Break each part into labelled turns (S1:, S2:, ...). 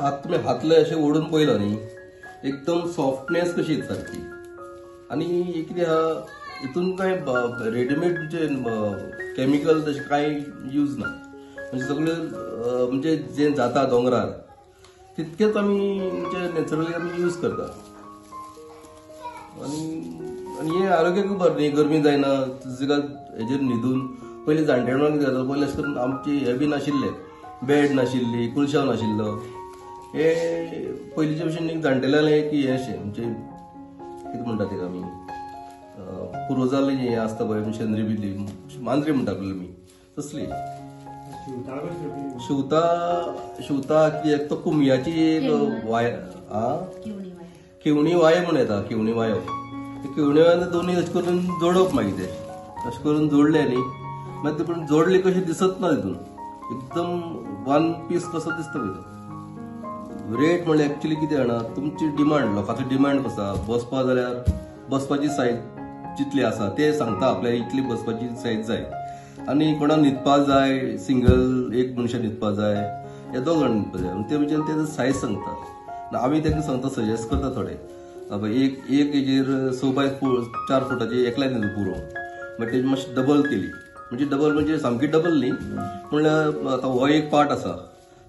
S1: हात तुमी हातले अशें ओडून पळयलो न्ही, एकदम सॉफ्टनेस कशी येता सारकी. आनी हे कितें आहा हितून कांय रेडीमेड म्हणजे केमिकल तशें कांय यूज ना, म्हणजे सगळें म्हणजे जें जाता दोंगरार तितकेंच आमी म्हणजे नॅचरली आमी यूज करता. आनी आनी हें आरोग्याक बरें न्ही, गरमी जायना तुका हेजेर न्हिदून. पयलीं जाणटेपणान कितें जाता, पयलीं अशें करून आमची हें बी नाशिल्लें, बेड नाशिल्ली, कुलशांव नाशिल्लो. हे पयलींचे भशेन जाणटेल्यांक की हें अशें म्हणजे कितें म्हणटा तेका आमी पुर्वजाले हें आसता पळय, शेंद्री बिली मांद्री म्हणटा पळय आमी, तसली. शिवता शिवता कित्याक तो कुमयाची एक वाय, आ केवणी वाय म्हूण येता, केवणी वायो. ते केवणी वाय दोनूय अशें करून जोडप मागीर ते अशें करून जोडले न्ही, मागीर ते पूण जोडले कशें दिसत ना, तितून एकदम वन पीस कसो दिसता पळय. रेट म्हणल्यार एक्चुली कितें जाणा, तुमची डिमांड, लोकांचो डिमांड कसो आसा, बसपा जाल्यार बसपाची सायज जितली आसा ते सांगता आपल्याक इतली बसपाची सायज जाय. आनी कोणाक न्हिदपा जाय, सिंगल एक मनशान न्हिदपा जाय या दोग जाण न्हिदपा जाय, ते म्हणजे ते सायज सांगता. आमी तांकां सांगता, सजेस्ट करता थोडे, एक एक हेजेर 6 बाय 4 फुटाची एकल्याक न्हिदूं पुरो, मागीर तेजी मातशी डबल केली, म्हणजे डबल म्हणजे सामकी डबल न्ही, म्हणल्यार आतां हो एक पार्ट आसा,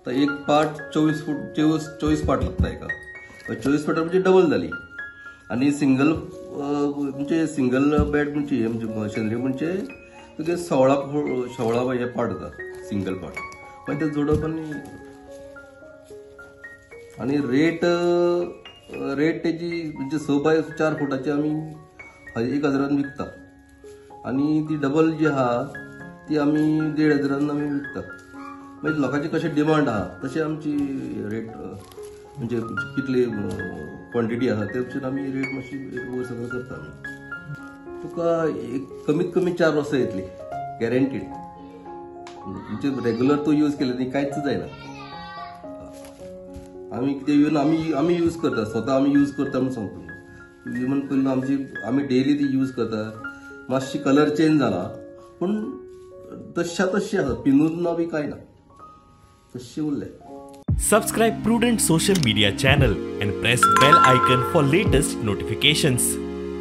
S1: तर एक पार्ट 24 फूट 24 पार्ट लागता एका, 24 फुटां म्हणजे डबल जाली. आनी सिंगल म्हणजे सिंगल बेड म्हणजे म्हणजे शेंद्री म्हणजे तुगे 16 हे पार्ट जाता सिंगल पार्ट, मागीर ते जोडप. आनी आनी रेट रेट तेजी म्हणजे 6 बाय 4 फुटाची आमी 1000 विकता, आनी ती डबल जी आहा ती आमी 1500 आमी विकता. मागीर लोकांची कशें डिमांड आहा तशें आमची रेट म्हणजे कितली क्वॉन्टिटी आसा ते भशेन आमी रेट मातशी वयर सकयल करता आमी. तुका एक कमीत कमी 4 वर्सां येतली गॅरंटीड, म्हणजे रेगुलर तूं यूज केले न्ही कांयच जायना. आमी कितें येवन आमी आमी यूज करता, स्वता आमी यूज करता म्हूण सांगता. इवन पयलीं आमची आमी डेली ती यूज करता, मातशी कलर चेंज जाला पूण तश्या तश्शी आसा, पिनून ना बी कांय ना, तश्शी उरले.
S2: Subscribe Prudent social media channel and press bell icon for latest notifications.